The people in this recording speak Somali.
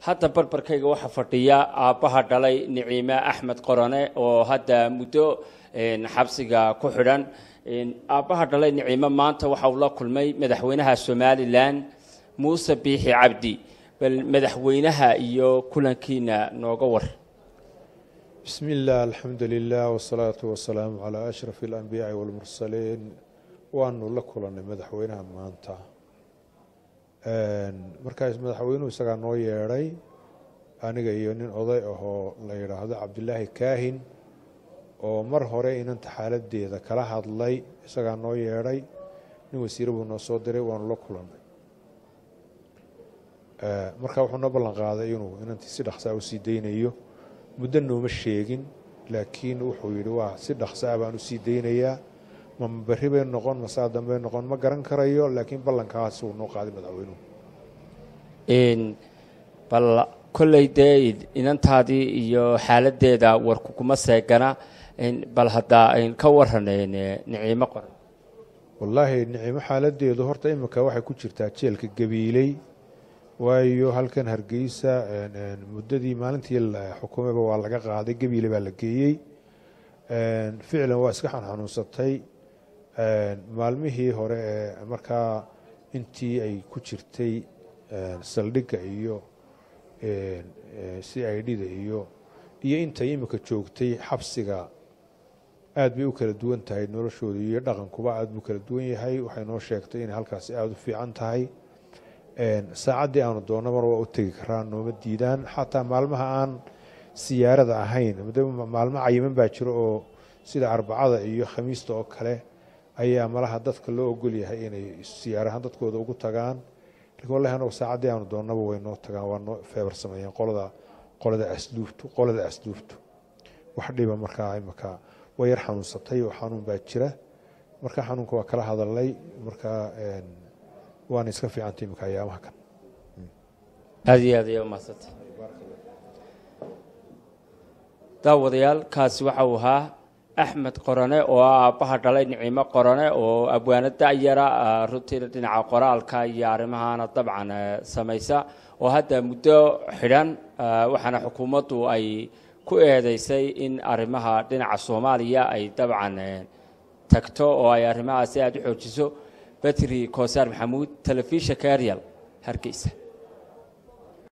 Hadda barbarkayga waxaa fadhiya aabbaha dhalay Niciime Axmed Qorane oo hadda muddo xabsiga ku xidhan. Aabbaha dhalay Niciime maanta waxa uu la kulmay madaxweynaha Somalilan Muuse Biixi Cabdi. Bal madaxweynaha iyo kulankiina nooga war. Bismi illah, alxamdu lilah, wasalaatu wasalaamu calaa ashraf alambiyaai walmursaliin. Waanu la kulannay madaxweynaha maanta. Markaas madaxweynuhu isagaa noo yeedhay, aniga iyo nin oday ahoo la yidhaahdo Cabdilaahi Kaahin oo mar hore inanta xaaladeeda kala hadlay. Isagaa noo yeedhay, nin wasiire buu noo soo diray, waanu la kulannay. Marka wuxuu noo ballan qaaday inuu inantii si dhaqsaa usii daynayo. Muddo nooma sheegin, laakiin wuxuu yidhi waa si dhaqsaa baan usii daynayaa. Ma berri bay noqon, masaa dambey noqon, ma garan karayo, laakiin ballankaas uu noo qaaday madaxweynuhu. Bal kolley dee inantaadii iyo xaaladeeda warku kuma seegana. Bal haddaa ka waran Niciimo Qoran. Wallaahi Nicimo xaaladeedu horta imika waxay ku jirtaa jeelka Gabiiley, waayo halkan Hargeysa muddadii maalintii la xukumayba waa laga qaaday, Gabiile baa la geeyey. Ficlan waa iska xanuunsatay maalmihii hore ee markaa intii ay ku jirtay saldhigga iyo c i d-da iyo intay imika joogtay xabsiga. Aad bay u kala duwan tahay noloshooda iyo dhaqankuba aad buu kala duwan yahay. Waxay noo sheegtay inay halkaasi aada u fiican tahay, saacaddii aanu doonno mar waa u tegi karaa, nooma diidaan, xataa maalmaha aan siyaarada ahayn. Maalmo cayiman baa jiro oo sida Arbacada iyo Khamiista oo kale ayaa malaha dadka loo ogol yahay inay siyaarahaan dadkooda ugu tagaan, lakin wallahi anagu saacaddii aanu doonnaba way noo tagaan, waa noo feebar sameeyeen qolada asluubtu wax dhiba. Markaa imika way yar xanuunsatay oo xanuun baa jira. Marka xanuunka waa kala hadalnay, markaa waana iska fiicantay imika ayaamaha kan. Aad iyo aad ayaa umahadsantay daawadayaal. Kaasi waxa uu ahaa Axmed Qorane oo ah aabbaha dhalay Nicimo Qorane oo abwaano da'yara, runtiina dhinaca qoraalka iyo arrimahaana dabcan samaysa, oo hadda muddo xidhan. Waxaana xukuumaddu ay ku eedeysay in arrimaha dhinaca Soomaaliya ay dabcan tagto oo ay arrimahaasi aada u xoojiso. Betri Koosaar Maxamuud, telefishinka Ariel, Hargeysa.